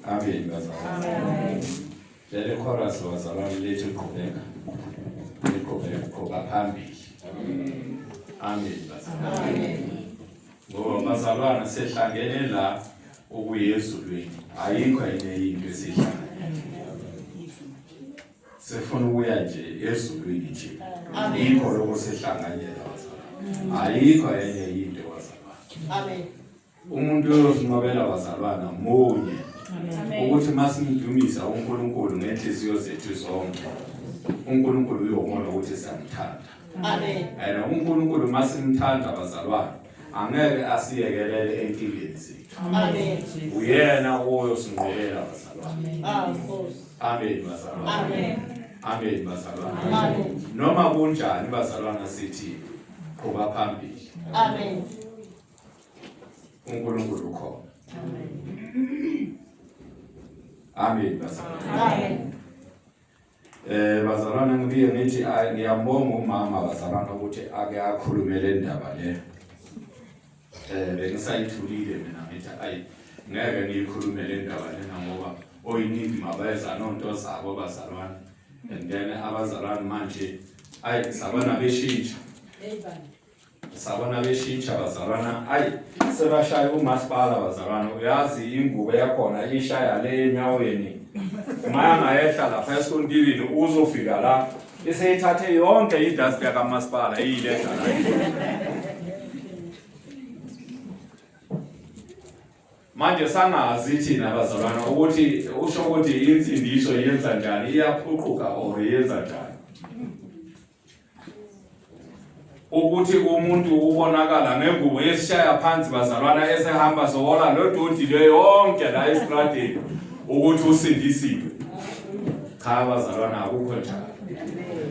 Amen bazalwane. Amen. Leli chorus bazalwane lethu qhubeka. Liqhubeka qhuba phambili. Amen. Amen bazalwane. Amen. Ngoba bazalwane sehlangene la ukuya ezulwini. Ayikho enye into esihlangene. Sifuna ukuya nje ezulwini nje. Yikho lokho sihlanganyela bazalwane. Ayikho enye into bazalwane. Amen. Umuntu uyozinqobela bazalwana munye ukuthi masimdumisa uNkulunkulu ngenhliziyo zethu zonke uNkulunkulu uyobona ukuthi siyamthanda. Amen. And uNkulunkulu masimthanda bazalwane angeke asiyekelele enkingeni zethu. Amen. Uyena oyosinqobela bazalwane. Amen. Amen bazalwane. Amen. Amen bazalwane. Amen. Noma kunjani bazalwana sithi qhuba phambili. Amen. uNkulunkulu ukhona. Amen. Amen bazalwane. Amen. Eh bazalwane ngibuye ngithi ay ngiyambonga umama bazalwane ukuthi ake akhulume le ndaba le. Eh bengisayithulile mina ngithi ayi ngeke ngiyikhulume le ndaba lena ngoba oyiningi mabeza nonto zabo bazalwane and then abazalwane manje ayi sabona beshintsha. Sabona beshintsha bazalwana ayi sebashaya umasipala bazalwana uyazi ingubo yakhona ishaya le enyaweni mayangayehla lapha esikontilini uzofika la iseyithathe yonke idust yakamasipala iyiletha la. Manje sangazi thina bazalwana ukuthi usho ukuthi insindiso yenza njani iyaphuquka or yenza njani. Ukuthi umuntu ubonakala ngengubo esishaya phansi bazalwana esehamba sohola lo dodi le yonke la esitradeni ukuthi usindisiwe. Cha bazalwana akukho njalo.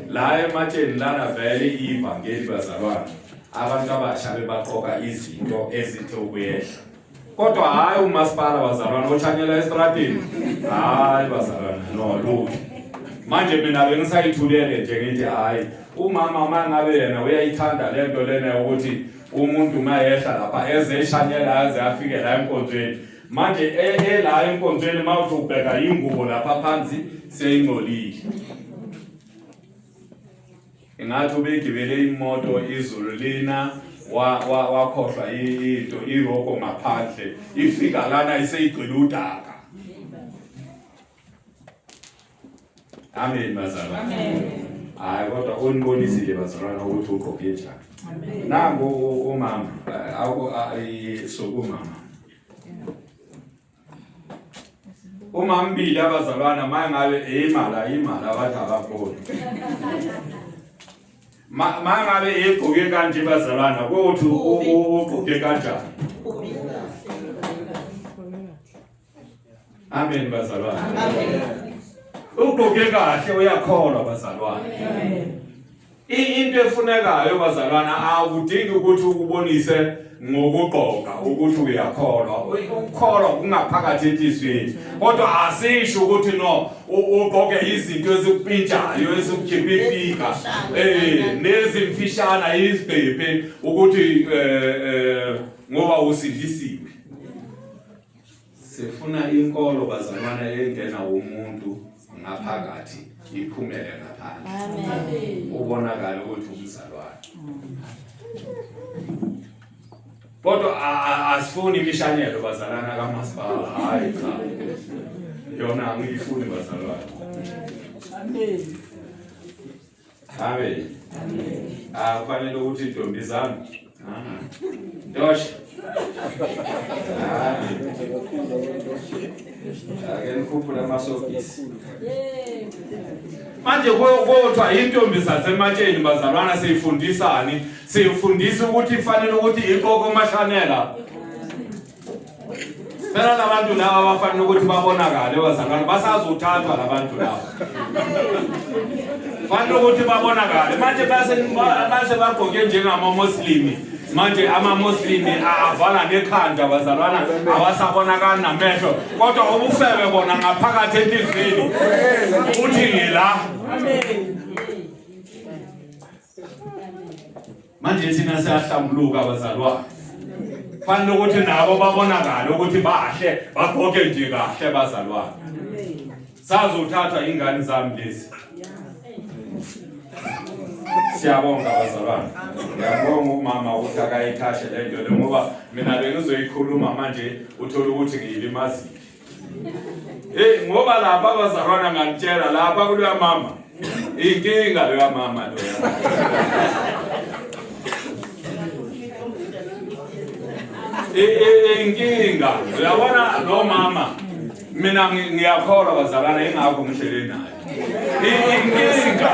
La ematsheni lana vele ivangeli bazalwana abantu abasha bebaqoka izinto ezithe ukuyehla. Kodwa hayi umasipala bazalwane othanyela estradini. Hayi bazalwane no lutho. Manje mina bengisayithulele nje ngithi hayi umama uma ngabe yena uyayithanda lento lena ukuthi umuntu mayehla lapha eze eshanyela aze afike la enkonzweni. Manje ela enkonzweni mawuthi ubheka ingubo lapha phansi seyingcolile. Ingathi ubegibele imoto izulu lina wakhohlwa into iroko ngaphandle ifika lana iseyigcwele udaka. Amen bazalwane. Amen. Hayi kodwa unibonisile bazalwane ukuthi ugqoke njani. Amen. Nangu umama awuko sokumama. Uma mbili abazalwana mangabe imali imali abathi ababoni. Mangabe egqoke kanje bazalwana kothi ugqoke kanjani? Amen bazalwane. Amen. Ugqoke kahle uyakholwa bazalwane. Amen. Into efunekayo bazalwana akudingi ukuthi ukubonise ngokugqoka ukuthi uyakholwa. Ukukholwa kungaphakathi enhliziyweni. Kodwa asisho ukuthi no ugqoke izinto ezikupintshayo ezikukhipha ifika. Eh nezimfishana izibhebhe ukuthi eh ngoba usindisiwe. Sifuna inkolo bazalwana engena umuntu ngaphakathi iphumele ngaphandle. Amen. Ubonakala ukuthi umzalwane. Kodwa asifuni imishanyelo bazalwana kamasipala. Hayi cha. Yona angiyifuni bazalwane. Amen. Amen. Amen. Ah kufanele ukuthi intombi zami. Ah. Ndosh. Ah. Ake nikhuphule amasokisi. Manje kodwa intombi zasematsheni bazalwana siyifundisani? Siyifundisa ukuthi ifanele ukuthi iqoko mashanela. Phela labantu laba bafanele ukuthi babonakale bazalwane basazothathwa labantu laba. Fanele ukuthi babonakale. Manje base base bagqoke njengama Muslim. Manje ama Muslim avala nekhanda bazalwana awasabonakali namehlo. Kodwa ubufebe bona ngaphakathi enhliziyweni. Uthi ngila. Amen. Manje thina siyahlambuluka bazalwane. Fanele ukuthi nabo babonakale ukuthi bahle, bagqoke nje kahle bazalwane. Sazothathwa ingane zami lezi. Siyabonga bazalwane. Ngiyabonga umama ukuthi akayithashe le nto le ngoba mina bengizoyikhuluma manje uthola ukuthi ngiyilimazile. Hey ngoba lapha abazalwana nganitshela lapha kuloya mama. Inkinga loya mama loya. Inkinga uyabona lo mama mina ngiyakholwa bazalwana ingakho ngihlele naye. Inkinga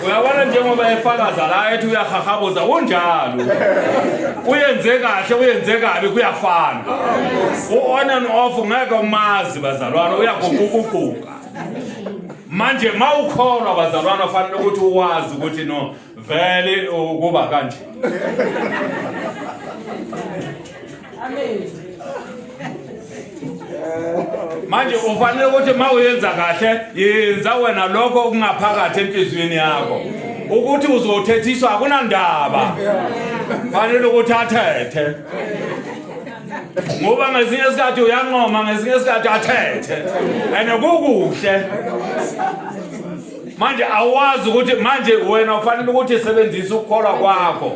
uyabona njengoba efakaza la ethi uyahahabuza kunjalo uyenze kahle uyenze kabi kuyafana u-on and off ngeke umazi bazalwana uyaguqukuquka manje ma ukholwa bazalwana fanele ukuthi uwazi ukuthi no vele ukuba kanje Amen. Manje ufanele ukuthi uma uyenza kahle yenza wena lokho okungaphakathi enhliziyweni yakho. Ukuthi uzothethiswa akunandaba. Fanele ukuthi athethe. Ngoba ngesinye isikhathi uyanqoma ngesinye isikhathi athethe. And kukuhle. Manje awazi ukuthi manje wena ufanele ukuthi sebenzise ukukholwa kwakho.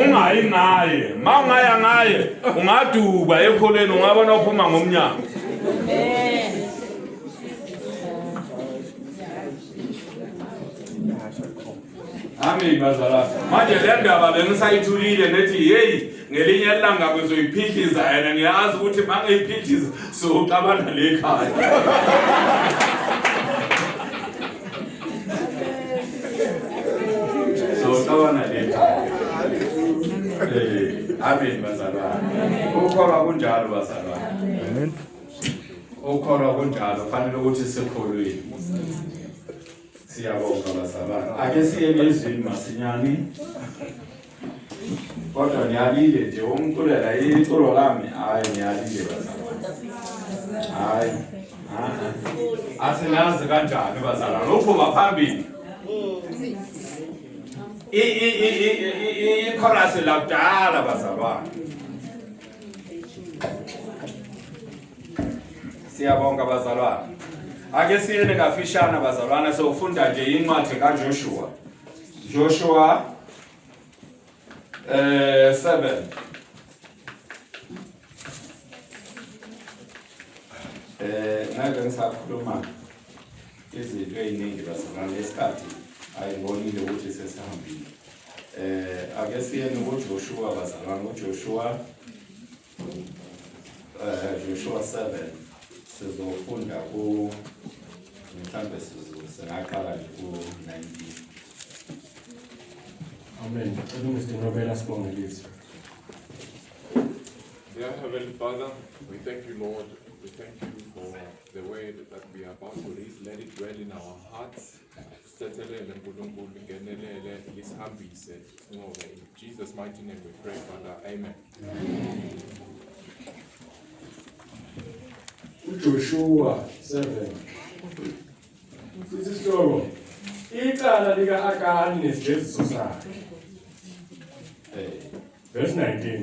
Ungayi ngaye. Ma ungaya ngaye ungaduba ekholweni ungabona uphuma ngomnyango. Amen bazalwane. Manje le ndaba bengisayithulile nethi hey ngelinye ilanga ngizoyiphihliza and ngiyazi ukuthi mangiyiphihliza soxabana le khaya. Soxabana le khaya. Eh, amen bazalwane. Ukholwa kunjalo bazalwane. Amen. Ukholwa kunjalo fanele ukuthi sikholweni. Siyabonga bazalwane. Ake siye ezwini masinyane. Kodwa ngiyalile nje umculela iculo lami hayi ngiyalile bazalwane. Hayi. Asinazi kanjani bazalwane uphuma phambili. I-chorus lakudala bazalwane. Siyabonga bazalwane. Ake siyene kafishana bazalwane sofunda nje incwadi kaJoshua. Joshua 7. Ngeke ngisakhuluma izinto eziningi bazalwane lesikhathi ayibonile ukuthi sesihambile. Ake siyene kuJoshua bazalwane uJoshua Joshua 7 sizofunda ku mhlambe singaqala nje ku 19. Amen. Cela uMr Nobela sibonge lizwi. Dear Heavenly Father, we thank you, Lord. We thank you for the word that we are about to read. Let it dwell in our hearts. Sithethelele Nkulunkulu, ngenelele, lisihambise sinqobe. In Jesus' mighty name we pray, Father. Amen. uJoshua 7 Sithi isihloko icala lika-Akani nesijeziso sakhe. Verse 19.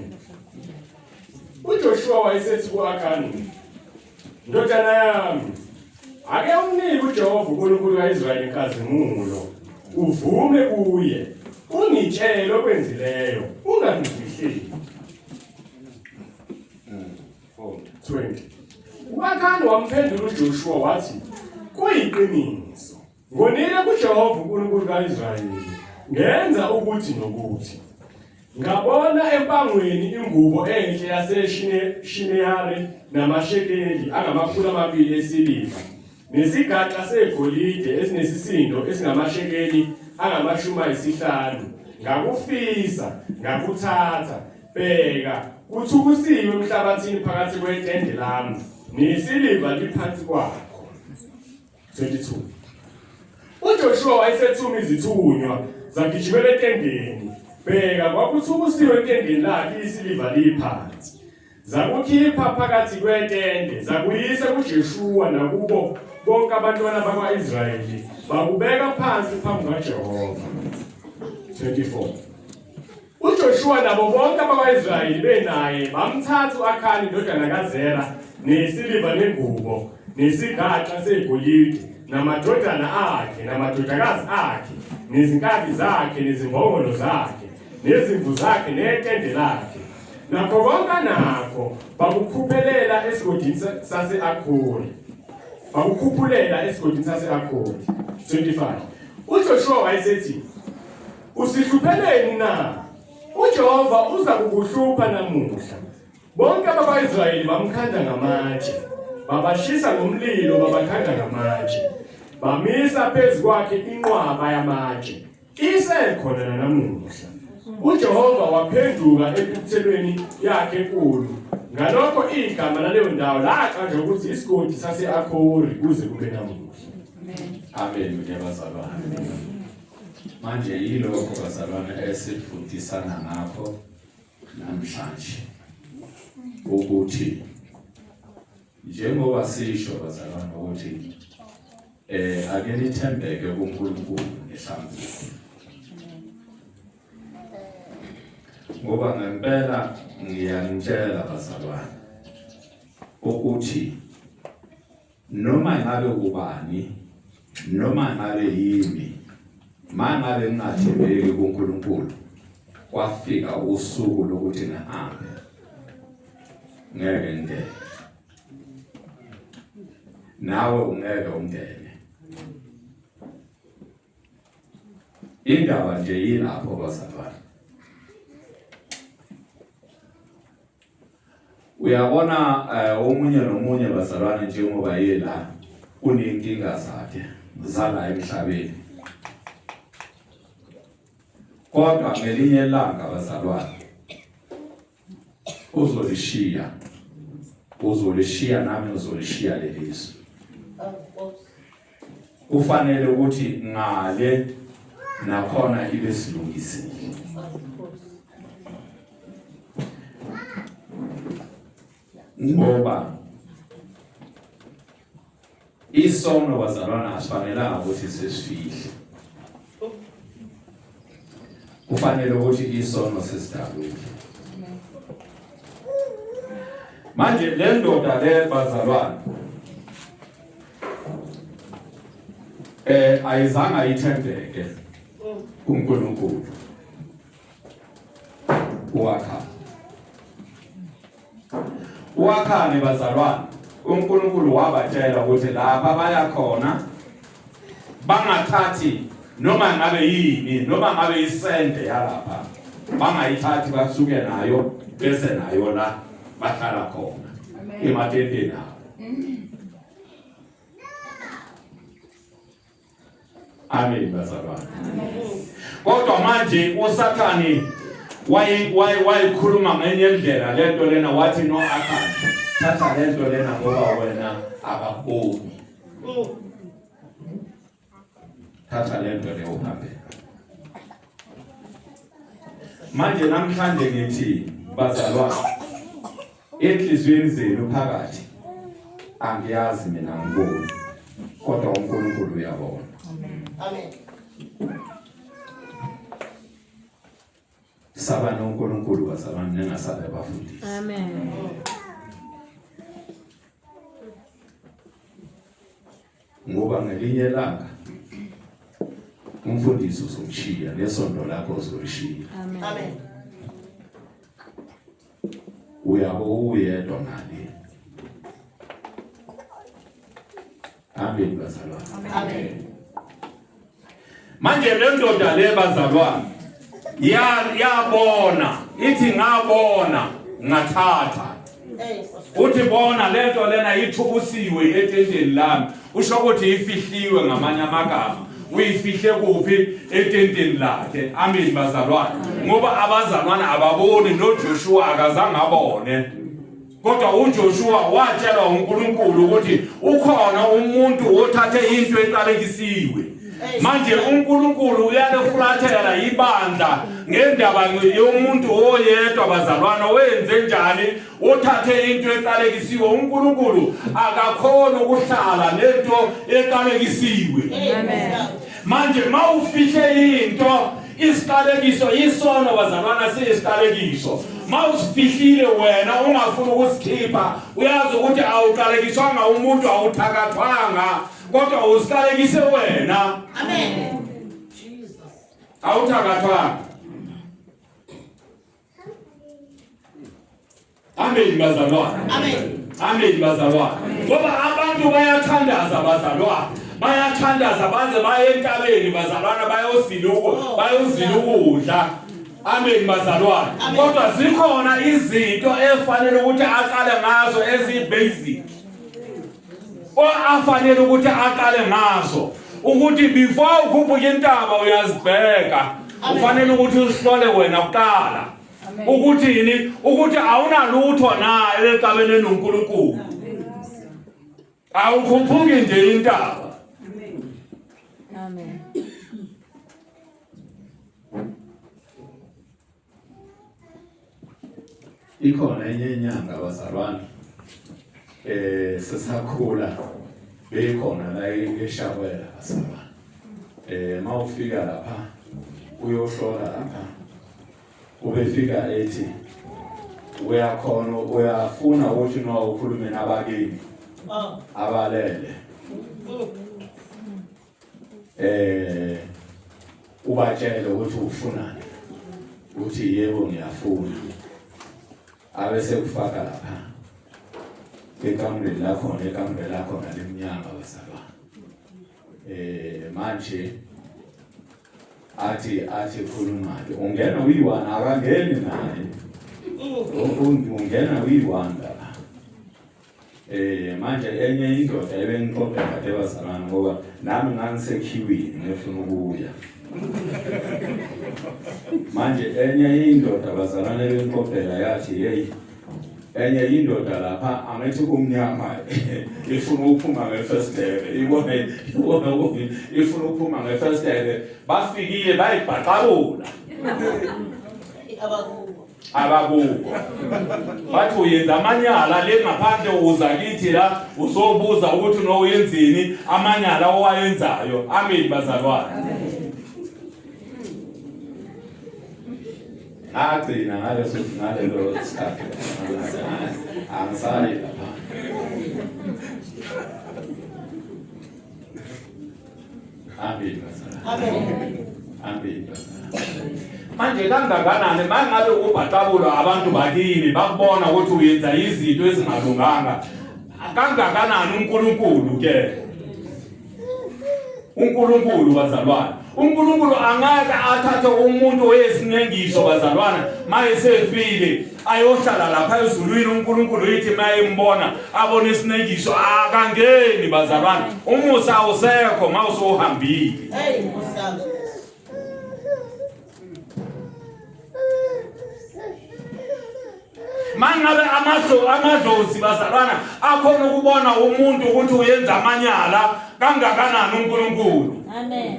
UJoshua wayesethi ku-Akani, Ndodana yami, ake umnike uJehova uNkulunkulu ka-Israyeli inkazimulo, uvume kuye, ungitshele okwenzileyo, ungangifihleli. 20. U-Akani wamphendula uJoshua wathi, Kuyiqiniso, Ngonile kuJehova uNkulunkulu kaIsrayeli, ngenza ukuthi nokuthi. Ngabona empangweni ingubo enhle yaseShineyari namashekeli angama-200 esiliva, nesigaxa segolide esinesisindo esingamashekeli angama-50. Ngakufisa, ngakuthatha. Bheka, kuthukusiwe emhlabathini phakathi kwetende lami, nesiliva liphansi kwakho. 22 UJoshua wayesethuma izithunywa zagijimela etendeni. Bheka, kwakuthukusiwe etendeni lakhe isiliva liphansi. Zakukhipha phakathi kwetende, zakuyisa kuJeshuwa nakubo bonke abantwana bakwa-Israyeli, bakubeka phansi phambi kwaJehova. 24. UJoshua nabo bonke abakwa-Israyeli benaye bamthatha u-Akhani indodana kaZera nesiliva nengubo nesigaxa segolide namadodana akhe namadodakazi akhe nezinkabi zakhe nezimbongolo zakhe nezimvu zakhe netende lakhe nakho konke anakho bakukhuphelela esigodini sase-Akhori bakukhuphulela esigodini sase-Akhori 25 uJoshua wayesethi Usihlupheleni na? UJehova uza kukuhlupha namuhla. Bonke abakwa-Israyeli bamkhanda ngamatshe, babashisa ngomlilo, babakhanda ngamatshe. Bamisa phezu kwakhe inqwaba yamatshe, isekhona nanamuhla. UJehova waphenduka entukuthelweni yakhe enkulu. Ngalokho igama laleyo ndawo laqanjwa ukuthi isigodi sase-Akhori kuze kube namuhla. Amen, bazalwane. Manje yilokho bazalwane esifundisana ngakho namhlanje ukuthi njengoba sisho bazalwane ukuthi eh ake nithembeke kuNkulunkulu nehlambuko ngoba ngempela ngiyanitshela bazalwane ukuthi Noma ngabe ubani noma ngabe yimi mangabe ngingathembeki kuNkulunkulu kwafika usuku lokuthi ngihambe ngeke ngingene nawe ungeke ungene indaba nje yilapho bazalwane Uyabona eh, omunye nomunye bazalwane njengoba yela unenkinga zakhe zala emhlabeni. Kodwa ngelinye ilanga bazalwane uzolishiya uzolishiya nami uzolishiya lelizwe. Kufanele ukuthi ngale nakhona ibe silungisile. Ngoba isono bazalwana asifanelanga ukuthi sisifihle. Kufanele ukuthi isono sisidalule. Manje le ndoda le bazalwane eh ayizange ithembeke kuNkulunkulu. Uwakhani. Uwakhani bazalwane, uNkulunkulu wabatshela ukuthi lapha baya khona bangathathi noma ngabe yini noma ngabe isende yalapha bangayithathi basuke nayo bese nayo la bahlala khona ematendeni abo. Amen bazalwane. Kodwa manje uSathane waye wayekhuluma ngenye indlela lento lena wathi no Akhani thatha lento lena ngoba wena akakuboni. Thatha lento le uhambe. Manje namhlanje ngithi bazalwane Enhliziyweni zenu phakathi angiyazi mina ngiboni kodwa uNkulunkulu uyabona. Amen. Saba noNkulunkulu bazalwane ningasabe abafundisi. Amen. Ngoba ngelinye ilanga umfundisi uzomshiya nesonto lakho uzolishiya. Amen. Uyabo uyedwa ngale. Amen bazalwane. Amen. Manje le ndoda le bazalwane ya yabona ithi ngabona ngathatha. Uthi bona lento lena ithukusiwe etendeni lami. Usho ukuthi ifihliwe ngamanye amagama. Uyifihle kuphi etendeni lakhe. Amen bazalwane. Ngoba abazalwane ababoni noJoshua akazange abone. Kodwa uJoshua watshelwa uNkulunkulu ukuthi ukhona umuntu othathe into eqalekisiwe. Manje uNkulunkulu uyalifulathela ibandla ngendaba yomuntu oyedwa bazalwana wenze njani othathe into eqalekisiwe uNkulunkulu akakhona ukuhlala nento eqalekisiwe. Manje mawufihle into Isiqalekiso isono bazalwana siyisiqalekiso. Mawusifihlile wena ungafuni ukusikhipha, uyazi ukuthi awuqalekiswanga umuntu awuthakathwanga, kodwa usiqalekise wena. Amen. Jesus. Awuthakathwanga. Amen bazalwane. Amen. Amen bazalwane. Ngoba abantu bayathandaza bazalwane. Bayathandaza baze baye entabeni bazalwana bayozila oh, bayozila ukudla. Amen bazalwane. Kodwa zikhona izinto efanele ukuthi aqale ngazo ezi basic. Afanele ukuthi aqale ngazo ukuthi before ukhuphuka intaba uyazibheka. Ufanele ukuthi uzihlole wena kuqala. Ukuthini? Ukuthi awunalutho na elexabene noNkulunkulu. Awukhuphuki nje intaba. Amen. Ikhona enye inyanga bazalwane eh sisakhula beyikhona la eShakwela bazalwane. Eh mawufika lapha uyohlola lapha ubefika ethi uyakhona uyafuna ukuthi no ukhulume nabakini ah. abalele eh ubatshele ukuthi ufunani uthi yebo ngiyafuna abe sekufaka lapha ekamereni lakhona ekamereni lakhona limnyama bazalwane eh manje athi athi khuluma-ke ungena uyi-one akangeni naye ungena uyi-one lapha Eh manje enye indoda ebengixoxa kade bazalwane ngoba nami ngangisekhiwini ngifuna ukuya. Manje enye indoda bazalwane ebengixoxela yathi hey enye indoda lapha angithi kumnyama ifuna ukuphuma ngefesitele ibone ibone ukuthi ifuna ukuphuma ngefesitele bafikile bayibhaxabula abakubo bathi uyenza amanyala le ngaphandle uza kithi la uzobuza ukuthi nowuyenzini amanyala owayenzayo amen bazalwane Ngagcina ngaleso ngalelo sikhathi angisayi lapha. Amen. Amen. Amen. Manje kangakanani mangabe ubhaxabulwa abantu bakini bakubona ukuthi uyenza izinto ezingalunganga kangakanani uNkulunkulu ke uNkulunkulu bazalwane uNkulunkulu angeke athathe umuntu oyesinengiso bazalwana mayesefile ayohlala lapha ezulwini uNkulunkulu yithi mayembona abone isinengiso akangeni bazalwane umusa awusekho mawusuhambile hey musa Mangabe amahlo amadlozi bazalwana akhona ukubona umuntu ukuthi uyenza amanyala kangakanani uNkulunkulu. Amen.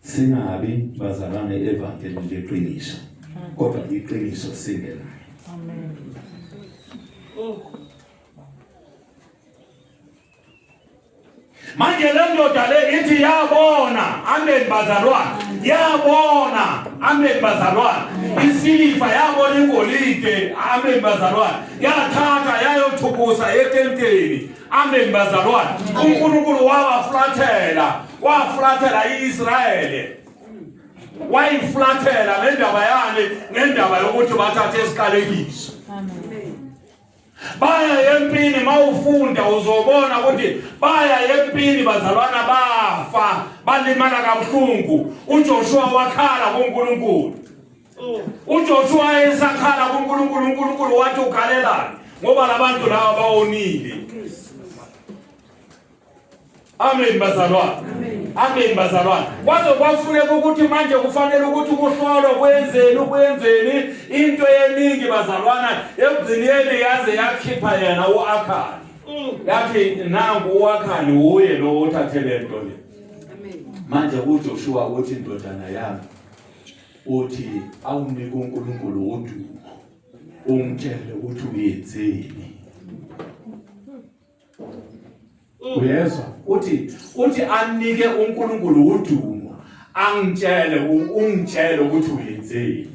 Singabi bazalwane evangeli leqiniso kodwa iqiniso singenayo. Amen. Manje le ndoda le ithi yabona, amen bazalwane, yabona, amen bazalwane, isilifa yabona igolide, amen bazalwane, yathatha yayothukusa etenteni, amen bazalwane. uNkulunkulu wabafulathela, wafulathela iIsrayeli. Wayifulathela ngendaba yani, ngendaba yokuthi bathathe isiqalekiso. Amen. Baya empini mawufunda uzobona ukuthi baya empini bazalwana bafa balimala kabuhlungu. uJoshua wakhala kuNkulunkulu. uJoshua esakhala kuNkulunkulu uNkulunkulu wathi ukhalelani ngoba labantu laba bawonile. Amen bazalwane. Amen bazalwane. Kwaze kwafuneka ukuthi manje kufanele ukuthi kuhlolwe kwenzeni ukwenzeni into eningi bazalwana ekugcineni yaze yakhipha yena uAkhani. Yathi nangu uAkhani uye lo othathe le nto le. Manje uJoshua uthi indodana yami uthi awunike uNkulunkulu udumo ungitshele ukuthi uyenzeni. Uyezwa? Uthi uthi anike uNkulunkulu udumo, angitshele ungitshele ukuthi uyenzeni.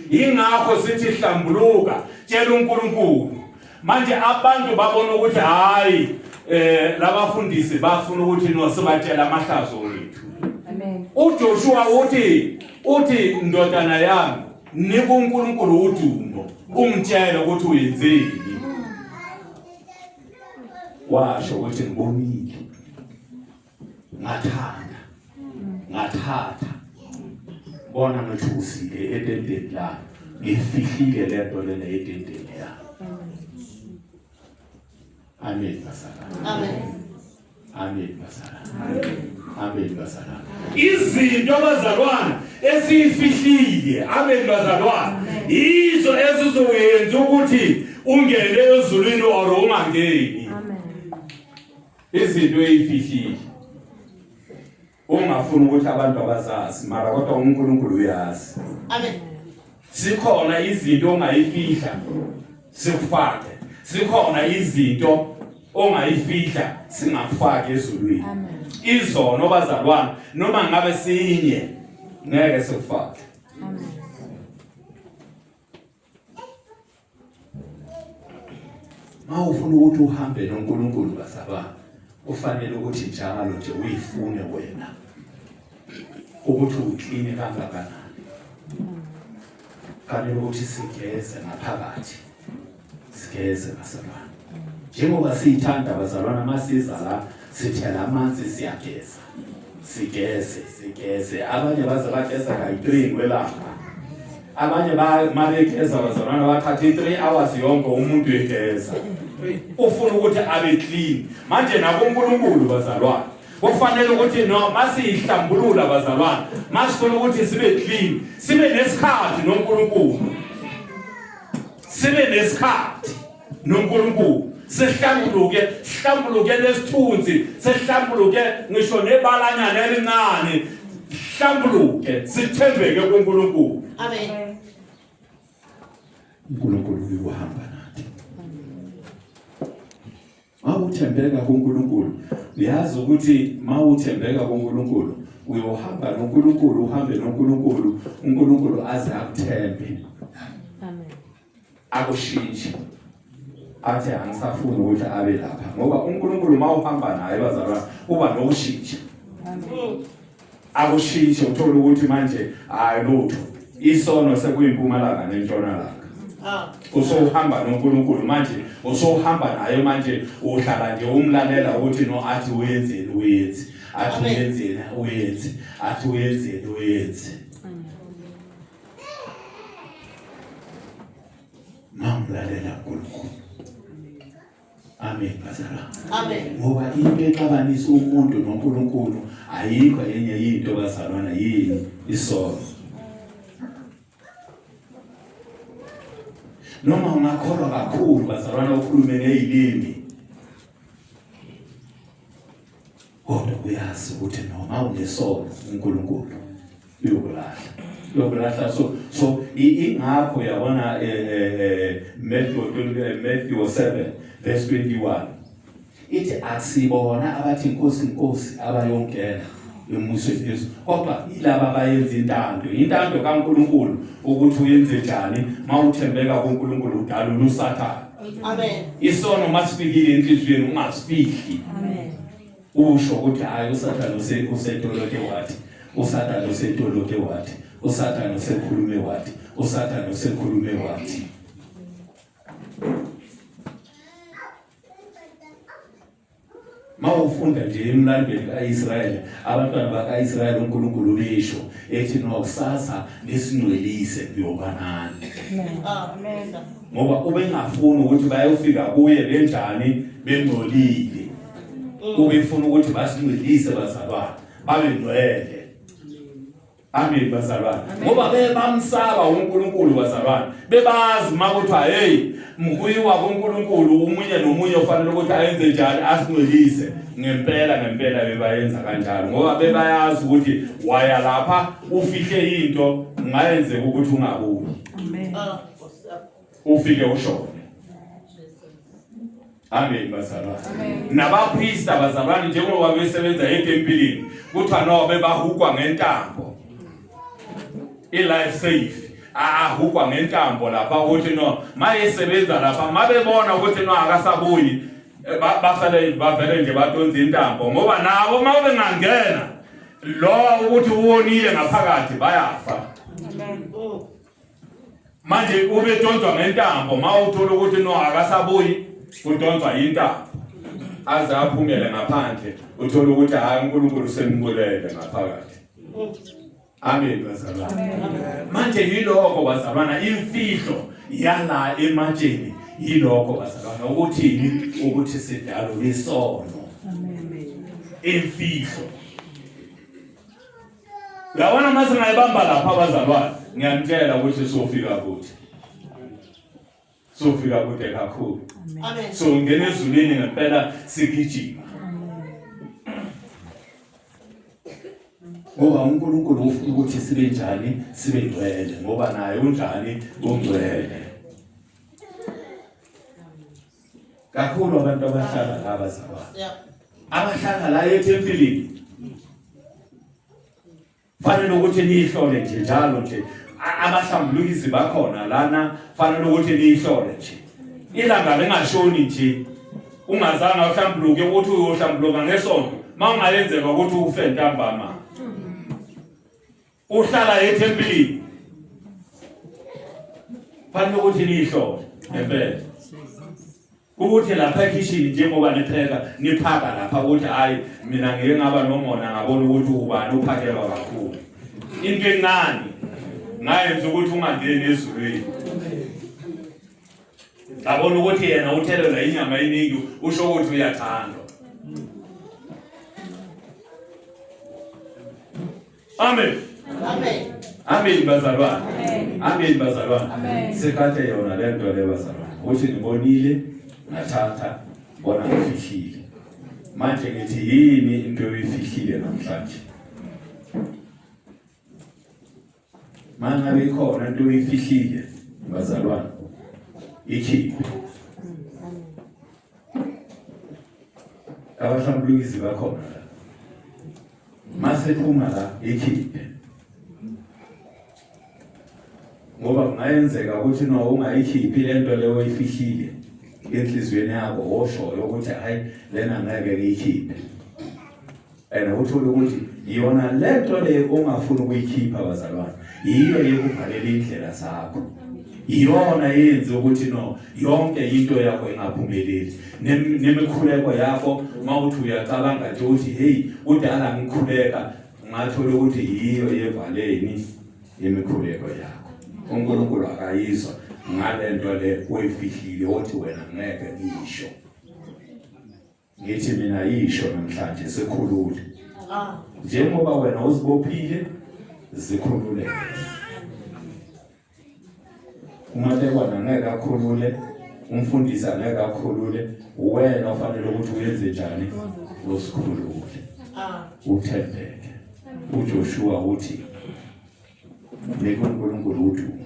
Ingakho sithi hlambuluka, tshela uNkulunkulu. Manje abantu babona ukuthi hayi eh labafundisi bafuna ukuthi no sibatshela amahlazo wethu. Amen. uJoshua uthi uthi ndodana yami nika uNkulunkulu udumo ungitshele ukuthi uyenzeni. Washo ukuthi ngibonile ngathanda ngathatha bona ngithusile etendeni lami ngifihlile lento lena etendeni yami. Amen bazalwane. Amen. Amen bazalwane. Amen bazalwane. Izinto bazalwane esiyifihlile, amen bazalwane. Yizo ezizoyenza ukuthi ungene ezulwini or ungangeni. Amen. Izinto eyifihlile. Ungafuni ukuthi abantu abazazi mara kodwa uNkulunkulu uyazi. Amen. Sikhona izinto ongayifihla sikufake. Sikhona izinto ongayifihla singakufaki ezulwini. Amen. Izono bazalwane noma ngabe sinye ngeke sikufake. Amen. Mawufuna ukuthi uhambe noNkulunkulu bazalwane, kufanele ukuthi njalo nje uyifune wena ukuthi ukline kangakanani. Fanele ukuthi sigeze ngaphakathi, sigeze bazalwane. Njengoba siyithanda bazalwana, masiza la sithela amanzi siyageza, sigeze sigeze. Abanye baze bageza kayi-3 kwelanga, abanye mabegeza bazalwana bathatha i-3 hours yonke umuntu egeza, ufuna ukuthi abe clean. Manje nakuNkulunkulu bazalwane kufanele ukuthi no masiyihlambulula bazalwane, masifuna ukuthi sibe clean, sibe nesikhathi noNkulunkulu, sibe nesikhathi noNkulunkulu, sihlambuluke, sihlambuluke nesithunzi, sihlambuluke ngisho nebalanyana elincane, sihlambuluke, sithembeke kuNkulunkulu. Amen. uNkulunkulu uyohamba nathi. Mawuthembeka kuNkulunkulu, uyazi ukuthi mawuthembeka kuNkulunkulu uyohamba noNkulunkulu, uhambe noNkulunkulu, uNkulunkulu aze akuthembe. Amen. Akushintshe. Athi angisafuni ukuthi abe lapha ngoba uNkulunkulu mawuhamba naye bazalwane uba nokushintsha. Amen. Akushintshe uthola ukuthi manje hayi lutho. Isono sekuyimpumalanga nentshonalanga. Ah. Usohamba noNkulunkulu manje, usohamba naye manje, uhlala nje umlalela ukuthi no athi uyenzeni uyenzi, athi Amen. uyenzeni uyenzi, athi uyenzeni uyenzi. Mamlalela uNkulunkulu. Amen bazalwane. Amen. Ngoba into exabanisa umuntu noNkulunkulu ayikho enye into bazalwana, yini? Isono. Noma ungakholwa kakhulu bazalwana ukhulume ngezilimi, kodwa uyazi ukuthi noma unesono uNkulunkulu uyokulahla, uyokulahla. So ingakho yabona Matthew Matthew 7 verse 21 ithi akusibona abathi Nkosi Nkosi abayongena embusweni Yesu, kodwa yilaba abayenza intando, intando kaNkulunkulu ukuthi uyenze njani. Mawuthembeka kuNkulunkulu udalula uSathane. Amen. Isono masifikile enhliziyweni ungasifihli. Amen. Usho ukuthi hayi uSathane usetoloke wathi, uSathane usetoloke wathi, uSathane usekhulume wathi, uSathane usekhulume wathi. Mawufunda nje emlandweni kaIsrayeli, abantwana bakaIsrayeli uNkulunkulu ubesho ethi no kusasa nisingcwelise kuyoba nani. Amen. Ngoba ubengafuni ukuthi bayofika kuye benjani, bengcolile. Ubefuna ukuthi basingcwelise bazalwane, babe ngcwele. Amen bazalwane. Ngoba bebamsaba uNkulunkulu bazalwane. Bebazi makuthiwa hey mkuyiwa kuNkulunkulu umunye nomunye ufanele ukuthi ayenze njani, asingcwelise. Ngempela ngempela bebayenza kanjalo ngoba bebayazi ukuthi waya lapha ufihle into ungayenzeka ukuthi ungabuyi. Amen. Ah. Ufike ushone. Amen bazalwane. Nabapriest bazalwane njengoba besebenza etempilini kuthiwa no bebahukwa ngentambo. I-life safe ahukwa ngentambo lapha ukuthi no mayesebenza lapha mabebona ukuthi no akasabuyi eh, bafele bavele nje badonsa intambo ngoba nabo uma bengangena lo ukuthi uwonile ngaphakathi bayafa. Amen. Manje ubedonswa ngentambo ma uthola ukuthi no akasabuyi kudonswa intambo aze aphumele ngaphandle uthola ukuthi hayi uNkulunkulu usemkulele ngaphakathi. Amen bazalwane. Manje yilokho bazalwana imfihlo yala ematsheni yilokho bazalwana ukuthini ukuthi sidalo isono. Imfihlo. Uyabona uma singayibamba lapha abazalwane, ngiyamtshela ukuthi sofika kude. Sofika kude kakhulu. Amen. So ngena ezulwini ngempela sigijima. Ngoba uNkulunkulu ufuna ukuthi sibe njani, sibe ngcwele ngoba naye unjani, ungcwele. Kakhulu abantu abahlala la bazalwane. Yeah. Abahlala la ethempelini. Fanele ukuthi niyihlole nje njalo nje. Abahlambulukizi bakhona lana fanele ukuthi niyihlole nje. Ilanga lingashoni nje ungazange uhlambuluke ukuthi uyohlambuluka ngesonto mawungayenzeka ukuthi ufe ntambama. Uhlala ethempelini. Fanele ukuthi niyihlole ngempela. Ukuthi lapha ekhishini njengoba nipheka niphaka lapha ukuthi hayi mina ngike ngaba nomona ngabona ukuthi ubani uphakelwa kakhulu. Into encane ngayenza ukuthi ungangeni ezulwini. Ngabona ukuthi yena uthelelwa inyama eningi usho ukuthi uyathandwa. Amen. Amen. Amen bazalwane. Amen bazalwane. Sikathe yona le nto le bazalwane. Uthi ngibonile ngathatha bona ngifihlile. Manje ngithi yini into oyifihlile namhlanje? Mangabe ikhona into oyifihlile bazalwane ikhiphe. Abahlambulukizi bakhona la. Mase phuma la ikhiphe. Ngoba kungayenzeka ukuthi no ungayikhiphi lento leyo oyifihlile enhliziyweni yakho oshoyo ukuthi hayi lena ngeke ngiyikhiphe. And uthole ukuthi iyona lento le ongafuni ukuyikhipha bazalwane yiyo yekuvalela indlela zakho. Iyona yenze ukuthi no yonke into yakho ingaphumeleli. Nemikhuleko yakho mawuthi uyacabanga nje ukuthi hey kudala ngikhuleka ungathola ukuthi yiyo yevaleni imikhuleko yakho. uNkulunkulu akayizwa ngalento le oyifihlile othi wena ngeke ngisho. Ngithi mina yisho namhlanje sikhulule. Ah. Njengoba wena uzibophile zikhulule. Umatekwana ngeke akhulule, umfundisi angeke akhulule, wena ufanele ukuthi uyenze njani uzikhulule. Ah. Uthembeke. uJoshua uthi nika uNkulunkulu udumo.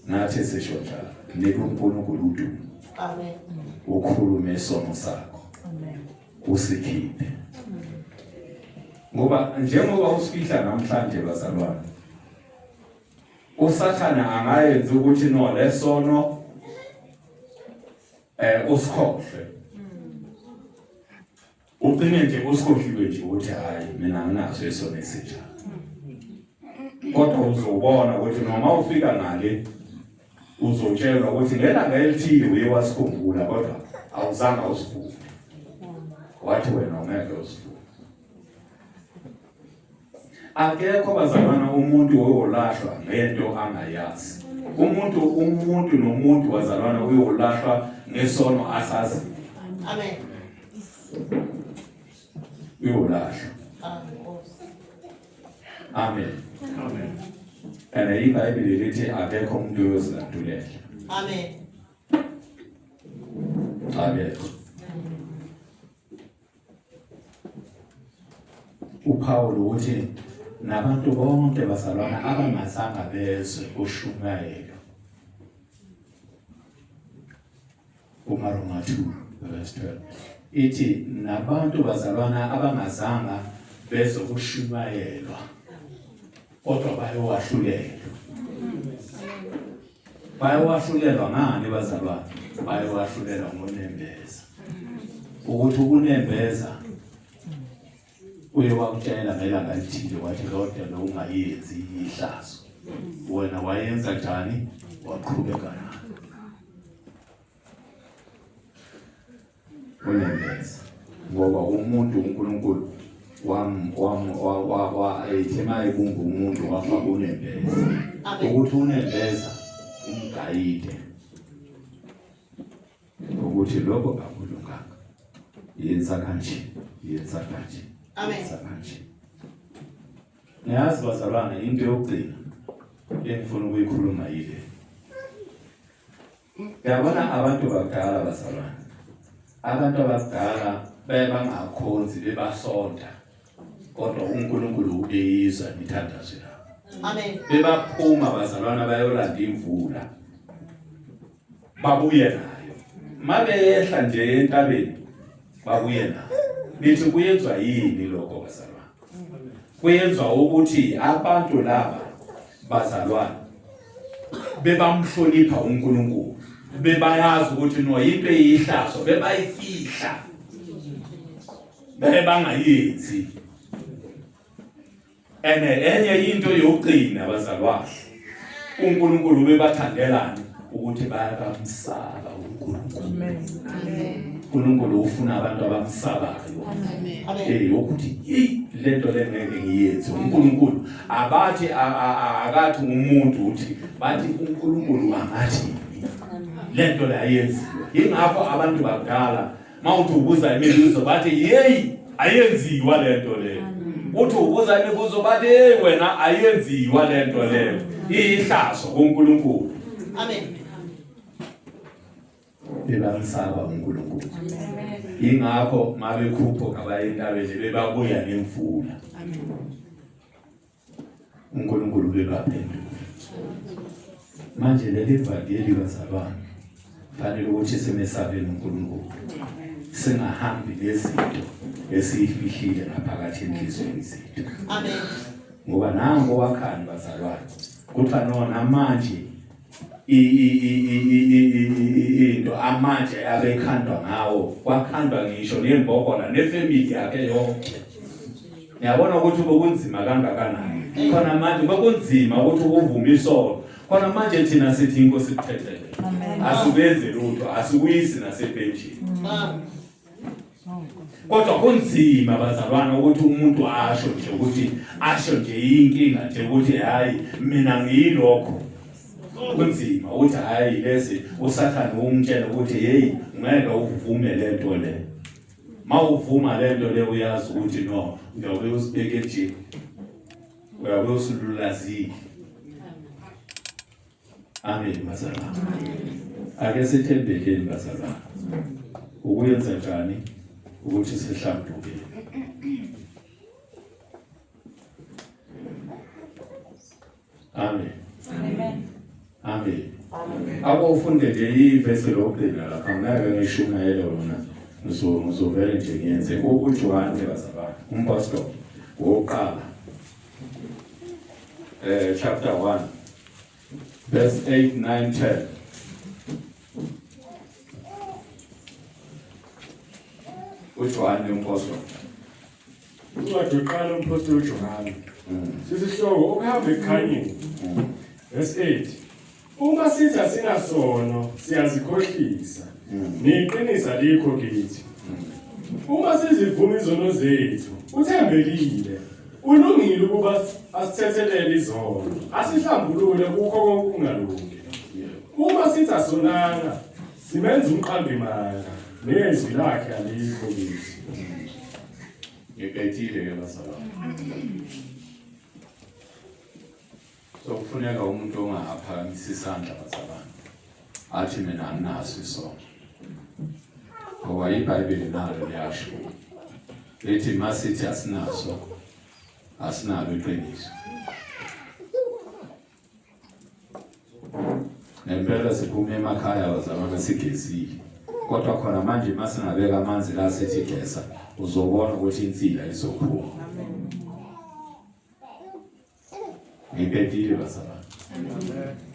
Nathi sisho njalo, nika uNkulunkulu udumo. Amen. Ukhulume isono sakho. Amen. Usikhiphe. Ngoba njengoba usifihla namhlanje bazalwane, uSathane angayenza ukuthi no lesono usikhohlwe. Ugcine nje usikhohliwe nje ukuthi hayi mina anginaso isono esinjalo. Kodwa uzobona ukuthi noma ufika ngale uzotshelwa ukuthi ngelanga elithile uye wasikhumbula kodwa awuzange usivume. Wathi wena ungeke usivume. Akekho bazalwana umuntu oyolahlwa ngento angayazi. Umuntu nomuntu bazalwana uyolahlwa ngesono asazi. Amen. Uyolahlwa. Amen. Amen. Amen. And iBhayibheli lithi akekho umuntu oyozilandulela. Amen. Akekho. UPaul uthi nabantu bonke bazalwana abangazange bezwe ushumayelo kumaRoma 2. Verse 12 ithi nabantu bazalwana abangazanga bezokushumayelwa kodwa bayowahlulelwa. Bayowahlulelwa ngani bazalwane? Bayowahlulelwa ngonembeza. Ukuthi ukunembeza uye wakutshela ngelanga elithile wathi loo nto lo ungayenzi ihlazo. Wena wayenza njani? Waqhubeka nayo. Unembeza ngoba umuntu uNkulunkulu wam wam wa wa wa ethe mayebumba umuntu wafaka unembeza ukuthi unembeza umgayide ukuthi lokho akulunganga yenza kanje yenza kanje Amen. yenza kanje niyazi bazalwane into yokugcina engifuna ukuyikhuluma yile Yabona abantu bakudala bazalwane. Abantu abadala baye bangakhonzi bebasonta. Kodwa uNkulunkulu ubeyizwa imithandazo yabo. Amen. Bebaphuma bazalwana bayolanda imvula. Babuye nayo. Mabeyehla nje entabeni babuye nayo. Nithi kuyenzwa yini lokho bazalwane? Kuyenzwa ukuthi abantu laba bazalwane bebamhlonipha uNkulunkulu bebayazi ukuthi no into eyihlazo bebayifihla bebangayenzi ene enye into yokugcina bazalwane uNkulunkulu ubebathandelani ukuthi bayabamsaba uNkulunkulu Amen. uNkulunkulu ufuna abantu abamsabayo Amen. eh ukuthi hey lento lengeke ngiyenze uNkulunkulu abathi akathi umuntu uthi bathi uNkulunkulu angathi lento la yenziwa ingakho abantu bakudala mawuthi ubuza imibuzo bathi hey ayenziwa lento le uthi ubuza imibuzo bathi hey wena ayenziwa lento le iyihlazo kuNkulunkulu Amen. Bebamsaba uNkulunkulu. Ingakho mabekhuphuka baye entabeni bebabuya nemvula. Amen. uNkulunkulu bebaphendula. Manje leli vangeli bazalwane fanele ukuthi simesabeni uNkulunkulu. Singahambi nezinto esiyifihlile ngaphakathi enhliziyweni zethu. Amen. Ngoba nangu wakhani bazalwane. Kuthiwa nona manje into amatshe abekhandwa ngawo kwakhandwa ngisho nembhokola nefamily yakhe yonke ngiyabona ukuthi bekunzima kangakanani khona manje bekunzima ukuthi uvume isono khona manje thina sithi inkosi kuthethele asikuyenzi lutho asikuyisi nasebhenjini Kodwa kunzima bazalwane ukuthi umuntu asho nje ukuthi asho nje inkinga nje ukuthi hayi mina ngiyilokho. Kunzima ukuthi hayi lezi uSathane umtshela ukuthi hey ngeke uvume lento le. Mawuvuma lento le uyazi ukuthi no uyobe usibeke nje. Uyobe usululazile. Amen bazalwane. Ake sithembekeni bazalwane. Ukuyenza njani ukuthi sihlambuluke? Amen. Amen. Amen. Amen. Ake ufunde nje ivesi lokugcina lapha ngeke ngishumayele wona. Ngizovele nje ngiyenze uJohane bazalwane, umpostoli wokuqala. Eh chapter 1 verse 8 9 10. uJohane umpostoli. Incwadi yokuqala umpostoli uJohane. Sisihloko ukuhamba ekukhanyeni. Verse 8. Uma sithi asinasono siyazikhohlisa. Neqiniso alikho kithi. Uma sizivuma izono zethu, uthembekile. Ulungile ukuba asithethelele izono, asihlambulule kukho konke ukungalungi. Uma sithi asonanga, simenza umqambi manga, nezwi lakhe alikho kithi. Ngiqedile ke bazalwane. So kufuneka umuntu ongaphakamisa isandla bazalwane athi mina anginaso isono. Ngoba iBhayibheli nalo liyasho lithi masithi asinaso asinalo iqiniso. Ngempela siphume emakhaya bazalwane sigezile. Kodwa khona manje masingabeka amanzi la sithi geza, uzobona ukuthi insila izophuma. Ngiphetile bazalwane. Amen.